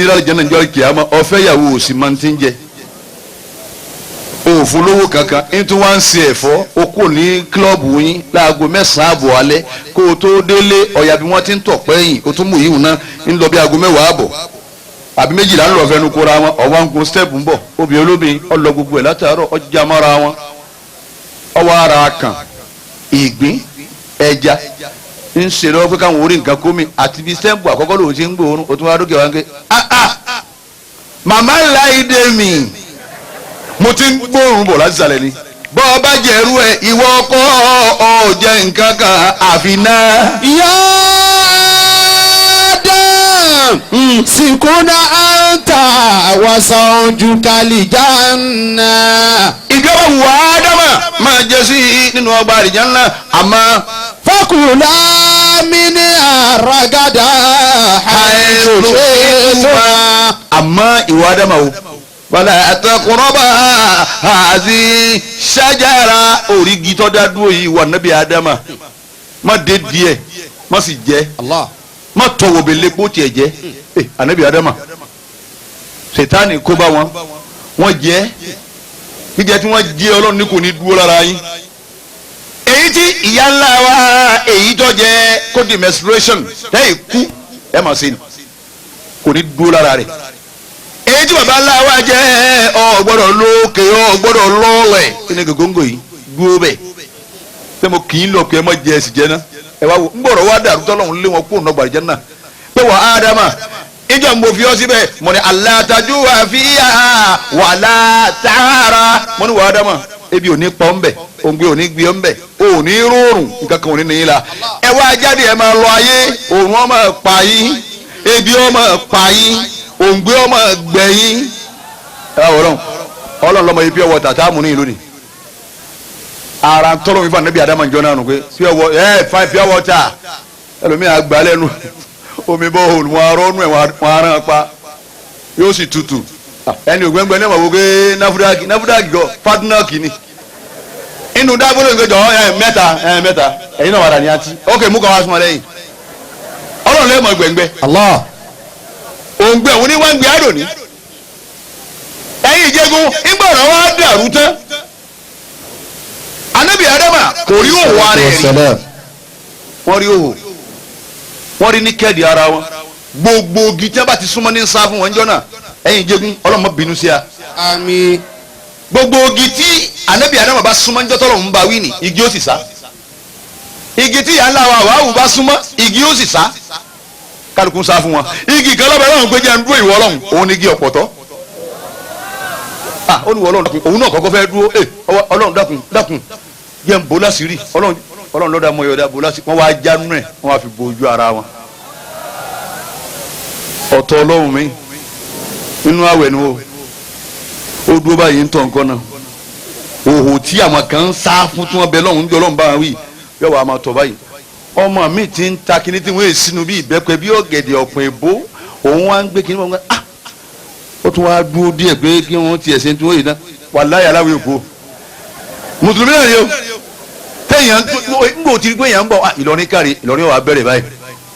ní lálẹ́ jẹ́nà ìjọ kìámà ọ̀fẹ́ ìyàwó òsì máa ti ń jẹ òfin lówó kankan nítorí wọ́n ń ṣe ẹ̀fọ́ o kò ní kílọ̀bù yín láago 9:30 alẹ́ kó o tó délé ọ̀yà bí wọ́n ti ń tọ̀ pẹ́yìn o tún mú yìí náà ń lọ bí aago 10:30 àbí 12 ń lọ fẹnu kóra wọn ọ̀wá ń gun stẹ́ẹ̀pù ń bọ̀ obìnrin olóbìn ọlọ gbogbo ẹ̀ látàárọ̀ ọjà mọ́ra wọn ọwọ́ ara kan ìgbín ẹja ń ṣe lọ́wọ́ pé káwọn orí nǹkan kó mi àti bí stẹ́ẹ̀pù àkọ́kọ́ lòun ti ń gbòòrùn o tún wá dókè wá ń ké ah ah màmá ńlá ìdè mi mo ti ń gbóòórùn bọ̀ láti sàlẹ̀ ni. Bọ́ ọ bá jẹ̀rú ẹ ìwọ ọkọ ọ jẹ nǹkan kan àfi náà. Ya Adam sikuna anta wa zawjuka aljanna. Ìjọba wà á dámà máa jẹ sí nínú ọgbà àlìjánnà àmọ́. Fakula minha ragada haythu shi'tuma. Àmọ́ ìwọ ádámà o wàlá àtẹkùrọ́bà àti ṣájára òrígi tó dá dúró yìí wà nábì ádámà má dé díẹ̀ má sì jẹ má tọwọ́ bẹ̀lẹ́ kó tiẹ̀ jẹ ànábì ádámà ṣètánì kó bá wọn wọ́n jẹ jíjẹ tí wọ́n jẹ ọlọ́run ní kò ní dúró lára yín èyí tí ìyá ńlá wa èyí tó jẹ kó di menstruation tẹ́ ìkú ẹ̀ mà sí ni kò ní dúró lára rẹ̀ èyí tí baba ńlá wa jẹ́ ọ gbọ́dọ̀ lókè ọ gbọ́dọ̀ lọ́ọ̀lẹ̀ kí ni gògóńgò yìí dúró bẹ́ẹ̀ pé mo kì í lọ pé ẹ má jẹ ẹsì jẹ náà ẹ wá wo ń gbọ́dọ̀ wá dàrú tọ́lọ́hún lé wọn kó nà gbàdúrà náà pé wà á dáma ìjọ mo fi ọ síbẹ̀ mo ní alátajú àfíà wà látàrà mo ní wà á dáma ebi ò ní pa ọ́ ń bẹ̀ òǹgbẹ ò ní gbé ọ́ ń bẹ̀ ò ní rọrùn nǹkan kan ò ní níyìn la ẹ wá jáde ẹ máa lọ ayé òòrùn ó máa pa yín ebi ó máa pa yín òǹgbẹ ọmọ gbẹ̀yìn ọlọ́run ọlọ́run lọ́mọ yìí pure water tá a mú ní ìlú ni ara tọ́lọ́ mi fún anabi adama jọ náà nù pé pure water ẹ fine pure water ẹlòmíì àgbà lẹ́nu omi bọ́ òòlù wọn arọ́ nù ẹ̀ wọn aràn pa yóò sì tutù ẹni ògbẹ́ngbẹ́ ní ọmọ wò pé náfúdàkì náfúdàkì gọ fadúnàkì ni inú dábòlò nǹkan ẹ mẹ́ta ẹ mẹ́ta ẹ̀yin náà wà dà ní àti ok mú kàn wá súnmọ́ lẹ́yìn ọlọ́run lẹ́mọ̀ gbẹ̀ngbẹ́ Allah òǹgbẹ òun ní wọ́n ń gbé àdó ní. Ẹ̀yin ìjẹ́gun ńgbà ọ̀rọ̀ wa dàrú tán. Anábì Adama kò rí òwò ara ẹ̀ rí. Wọ́n rí òwò. Wọ́n rí ní kẹ́ẹ̀dì ara wọn. Gbogbo igi tí wọ́n bá ti súnmọ́ ní sá fún wọn jọ náà. Ẹ̀yin ìjẹ́gun ọlọ́mọ bínú sí a. Àmín. Gbogbo igi tí Anábì Adama bá súnmọ́ níjọ́ tọ́lọ̀ ń bá wí ni igi ó sì sá. Igi tí ìyá ńlá wa wàhù bá súnmọ́ igi ó sì sá. Kálukú sá fún wọn igi kan lọ́bẹ̀ lọ́hùn pé jẹ́ ń dúró ìwọ ọlọ́hùn òun ni igi ọ̀pọ̀tọ́ ah ó ní ìwọ ọlọ́hùn dákun òun náà kọ́kọ́ fẹ́ dúró ẹ ọlọ́hùn dákun dákun jẹ́ ń bò láṣìírí ọlọ́hùn ọlọ́hùn lọ́dà mọ́ yọ̀dá bò láṣìírí wọ́n wá já nú ẹ̀ wọ́n wá fi bo ojú ara wọn. Ọ̀tọ̀ ọlọ́hùn mi nínú àwẹ̀ ni o ó dúró báyìí ń tọ̀ nǹkan náà òhò tí àwọn kan ń sá fún tí wọ́n bẹ lọ́hùn ń jọ lọ́hùn bá wọn wí yọ̀ wá máa tọ̀ báyìí ọmọ mi ti ń ta kinní tí wọ́n èsì nu bí ìbẹ́pẹ bí ọ̀gẹ̀dẹ̀ ọ̀pọ̀ èbó òun wá ń gbé kinní wọn gbé ah ó tún wá dúró díẹ̀ pé kí wọ́n tiẹ̀ ṣe tí wọ́n yìí ná wàláyà aláwọ̀ èkó mùsùlùmí náà ni o téèyàn ń gbò tí pé èèyàn ń bọ̀ Ìlọrin kárí Ìlọrin wà bẹ̀rẹ̀ báyìí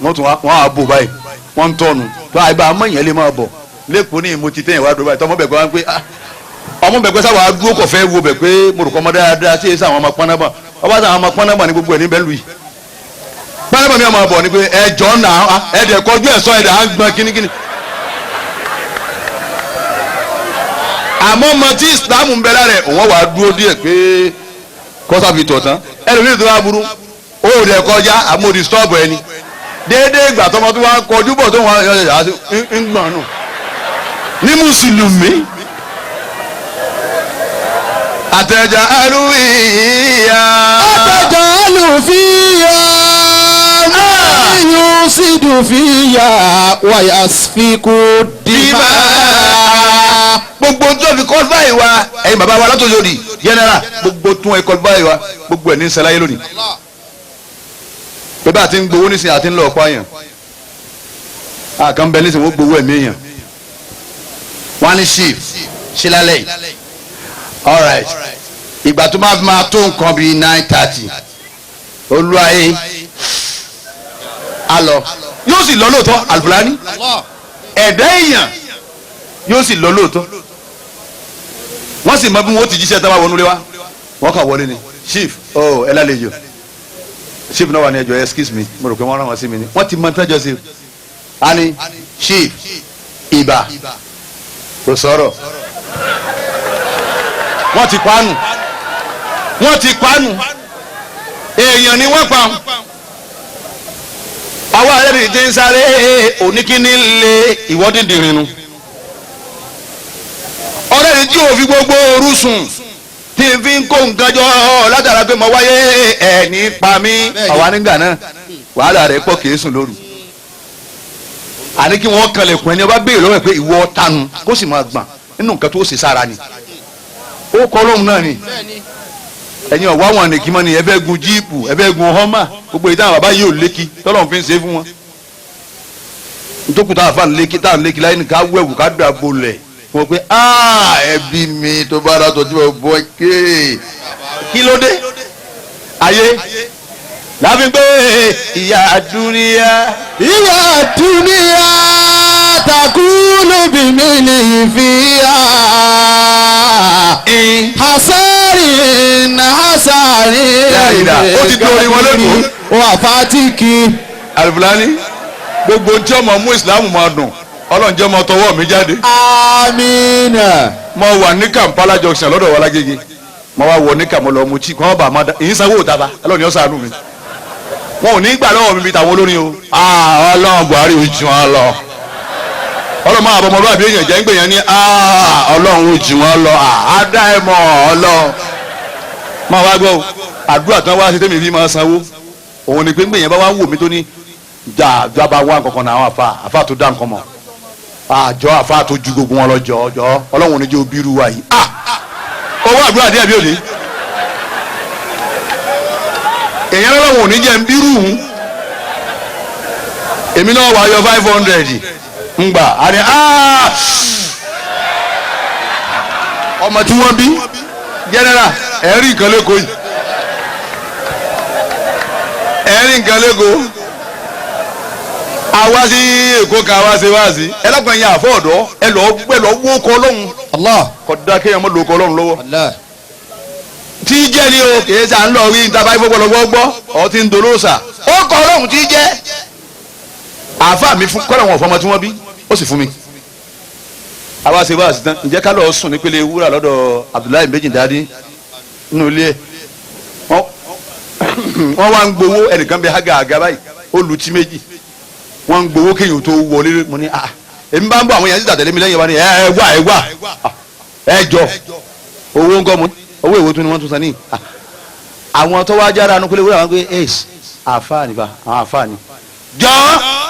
wọ́n tún wọ́n á bò báyìí wọ́n ń tọ́nu tó àìbá àmọ́ èèyàn lè máa bọ̀ lẹ́kọ̀ọ́ ní ìmọ̀ ti téèyàn wá dúró báyìí tọmọ bẹ̀ pé wọ́n pé ah ọmọ bẹ̀ pé sáwà dúró kọ̀ fẹ́ wo bẹ̀ pé mo rò kọ́ ọmọ dáadáa tí èsì àwọn ọmọ pọ́nàbà ọba sáwọn ọmọ pọ́nàbà ní gbogbo ẹ̀ níbẹ̀ lù yìí pẹ́lẹ́mọ̀ mi ọmọ bọ̀ ni pé ẹjọ́ náà ẹ̀dẹ̀ kọjú ẹ̀sọ́ ẹ̀dẹ̀ à ń gbọ́n kínníkínní. Àmọ́ ọmọ tí Islam ń bẹ lára ẹ̀ òun wàá dúró díẹ̀ pé kọ́sà fi tọ̀ tán ẹlòmíì tó wá burú ó rẹ̀ kọjá àmọ́ stop ẹni déédéé ìgbà tọmọ tó wá kọjú bọ̀ tó wà ń gbọ̀n nù ní mùsùlùmí. Àtẹ̀jà àlùfíà. Àtẹ̀jà àlùfíà yusidu fiya wa yasfiku dima. Gbogbo tó fi kọ́ báyìí wa ẹ̀yin bàbá wa látòjò di general gbogbo tún ẹ kọ́ báyìí wa gbogbo ẹ̀ ní sẹ́láyé lónìí. Pé bá a ti ń gbowó nísìnyí àti ń lọ ọ̀pọ̀ àyàn àkàn bẹ nísìnyí wọ́n gbowó ẹ̀mí èèyàn. Wọ́n á ní chief ṣe lálẹ́ yìí all right ìgbà tó máa fi máa tó nǹkan bíi 9:30 olúwaye alọ yóò sì lọ lóòótọ́ alufulani Ẹ̀dá èèyàn yóò sì lọ lóòótọ́. Wọ́n sì mọ bí wọ́n ti jíṣẹ́ tá a bá wọnú lé wa. Wọ́n kà wọlé ni, chief, oh, ẹ lálejò. Chief náà wà ní ẹjọ́, excuse me, mo rò pé wọ́n rán wọn sí mi ni. Wọ́n ti mọ tẹ́jọ́ sí i. A ní chief ibà kò sọ̀rọ̀. Wọ́n ti panu, wọ́n ti panu, èèyàn ni wọ́n pa. Àwọn àrẹ́bìnrin ti ń sáré oníkíní lé ìwọ́dí dìrinu. Ọ̀rẹ́ mi tí ò fi gbogbo òru sùn tí n fi ń kó nǹkan jọ látara pé mo wáyé ẹ̀ ní pa mí. Àwa nígbà náà wàhálà rẹ̀ pọ̀, kìí sùn lóru. Àní kí wọ́n kanlẹ̀kùn, ẹni ọba béèrè lọ́wọ́ ẹ̀ pé ìwọ tánu, kó sì máa gbọ̀n nínú nǹkan tó ṣe sára ni. Ó kọ́ lóhùn náà ni ẹ̀yin ọ̀wá wọn nìkí mọ́ ni. Ẹ fẹ́ gun jíìpù, ẹ fẹ́ gun họ́mà, gbogbo ìtàn bàbá yìí ò lékì tọ́lọ́run fi ń ṣe fún wọn. Ntókù táwọn afa lékì, táwọn lékì láyé nìkan wẹ̀wù ká dà bolẹ̀ wọ́n pé ẹbí mi tó bá ra tọ́jú ẹ bọ́ ké kí ló dé ayé láfi pé ìyá dúníyà. Ìyá dúníyà takulu bimili fiya. Hasarin hasarin. Láìda, ó ti dorí wọn lẹ́kọ̀ọ́. Wà fátìkì. Alifulani, gbogbo tí ọmọ mú ìsìlámù máa dùn, Ọlọ́run jẹ́ ọmọ tọwọ́ mi jáde. Amina. Mo wà ní Kampala junction lọ́dọ̀ wa lágége. Mo wá wọ ní kàmọ́ lọ mu tí kò bá ma da èyí sanwó òtaba. Ọlọ́run yóò ṣàánú mi. Wọn ò ní gbà lọ́wọ́ mi bí tàwọn olórin o. Ọlọ́run Buhari ò jù wọn lọ. Ọlọ́run máa bọ̀ ọmọlúwàbí èèyàn jẹ́ ń gbè yẹn ní Ọlọ́run ò jù wọn lọ. Àdá ẹ̀ mọ̀ Ọlọ́run. Máa wá gbọ́ o, àdúrà tán wá sí tẹ́mi fi máa sanwó òun ni pé ń gbè yẹn bá wá wò mí tó ní jábá wá nǹkan kan náà, àwọn àfa tó dá nǹkan mọ̀, àjọ àfa tó ju gbogbo wọn lọ, jọ jọ Ọlọ́run ò ní jẹ́ obìrú wa yìí. Owó àdúrà díẹ̀ bí òní èèyàn lọ́wọ́ ò ní jẹ́ ń bírù hùn. Èmi náà wà yọ 500 ngbà àní ọmọ tí wọ́n bí general ẹ̀rí nǹkan lẹ́kọ̀ọ́ yìí, ẹ̀rí nǹkan lẹ́kọ̀ọ́. Àwa sí Èkó kan, àwa sí wá sí ẹlẹ́kùnrin yẹn àfọ̀ ọ̀dọ́ ẹ lọ́ọ́ ẹ lọ́ọ́ wó kọ́ lọ́hùn. Allah. Kódà kéèyàn mọ́ lóko Ọlọ́run lọ́wọ́. Allah. Tí jẹ́ ni o kìí sà ń lọ rí níta báyìí fọwọ́lọ́wọ́ gbọ́ ọ ti ń dolóòsà ó kọ́ Ọlọ́run tí jẹ́. Àáfàá mi fún kọ́lá wọn fọmọ tí wọ́n bí ó sì fún mi. Àwa ṣe wá sí tán, ǹjẹ́ ká lọ́ọ́ sùn nípele wúrà lọ́dọ̀ Abdullahi méjìdínláàdín nínú ilé ẹ̀. Wọ́n wá ń gbowó ẹnìkan bí haga àga báyìí, ó lu tí méjì, wọ́n ń gbowó kéèyàn tó wọlé. Mo ní èmi bá ń bọ̀, àwọn èèyàn sì tàtẹ̀lé mi lẹ́yìn wa ni ẹ wá, ẹ wá, ẹ jọ owó ń kọ́ mu owó èwo tún ni wọ́n tún san ní. Àwọn tó wá jára anúkúlé wúrà wọn pé ace àfáà nípa àwọn àfáà ni jọ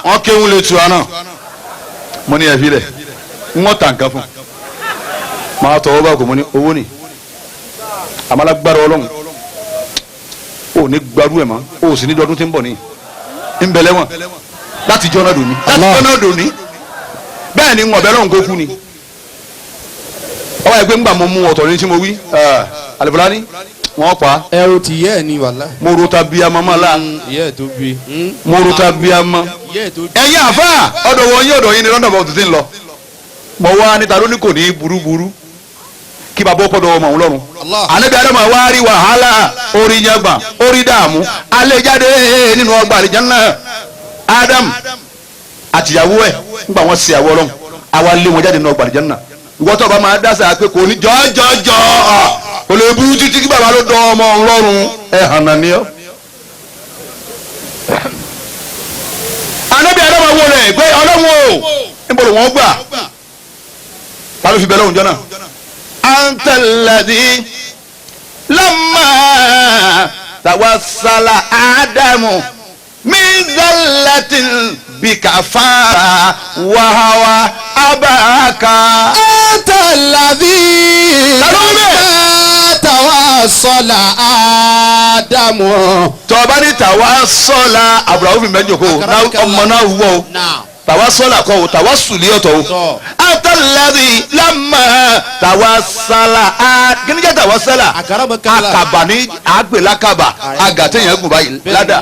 wọn kéwọn lè tu àná. Mo ní ẹ fi lẹ ń wọ́n tà nǹkan fún máa tọwọ́ bá kò. Mo ní owó ni àmàlágbára Ọlọ́run ò ní gbarú ẹ̀ mọ́, ò sì ní dọdún tí ń bọ̀ ní ń bẹ lẹ́wọ̀n láti jọ́nà dòní, láti jọ́nà dòní. Bẹ́ẹ̀ ni ń ọ̀bẹ lọ́hùn kó kú ni ọwọ́ ẹgbẹ́ ńgbà mo mú ọ̀tọ̀ ní tí mo wí Alifulani wọ́n pa. Ẹrù ti yẹ ẹ ní wàhálà. Mo ro ta bí amọ́ la. Ìyá ẹ̀ tó bí. Mo ro ta bí amọ́. Ìyá ẹ̀ tó bí. Ẹ̀yin àfa ọ̀dọ̀ wọn yín, ọ̀dọ̀ yín ni lọ́dọ̀ bọ̀ tó ti ń lọ. Mo wá níta lóní kò ní burúburú kí bàbá ọkọ̀ dọ̀ ọmọ òun lọ́rùn. Allah. Ànábi Adama wá rí wàhálà, orí yàgbà, orí dààmú, alẹ́ jáde nínú ọgbà àlìjánnà. Adam àtìyàwó ẹ̀ ńgbà wọn ṣe àwọ̀ Ọlọ́run, àwa lé wọn jáde nínú ọgbà àlìjánnà. Ìwọ tó bá máa dásà pé kò ní jọjọjọ kò lè burú títí kí bàbá ló dán ọmọ òun lọ́rùn ẹ̀ hànà ni ọ́. Ànábi Adama wo rẹ̀ pé Ọlọ́run o, níbo ló wọ́n gbà ta ló fi bẹ́ẹ̀ lọ́hùn jọ náà. Anta alladhi lamma tawassala Ádámù min zallatin bikafara wahawa abaka. Anta alladhi Ta ló wí bẹ́ẹ̀? lamma tawassala Ádámù. Tọ́ba ní tawassala Abdulrahman fi mẹ́jọ kó o ọmọ náà wúwo o. Now. Tawassala kọ́ o, tawassuli ọ̀tọ̀ o. Tọ́. Anta alladhi lamma tawassala kíni jẹ́ tawassala? Àkàràmọ̀kàlà. Akaba ní àgbèlákàbà àgàtẹ̀yìn gùn báyìí ládà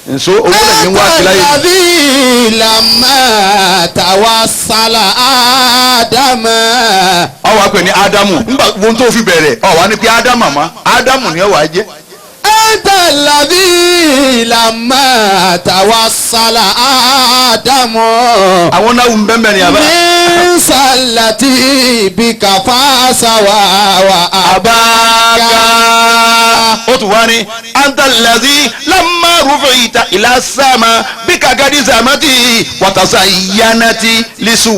nso owó lẹ́yìn wá sí láyé. Anta alladhi lamma tawassala. Tawassala Ádámù. Ó wá pè ní Ádámù nígbà wo tó fi bẹ̀rẹ̀, ó wá ní pé Ádámù mọ́, Ádámù ni ó wá jẹ́. أنت الذي لما توصل آدم Àwọn náà ń bẹ́ẹ̀ mẹ́rin àbá. من سلتي بك فسوى Abáká. وأباك. Ó tún wá ní أنت الذي لما رفعت إلى السما بك قد زمتي وتزينت لسورة.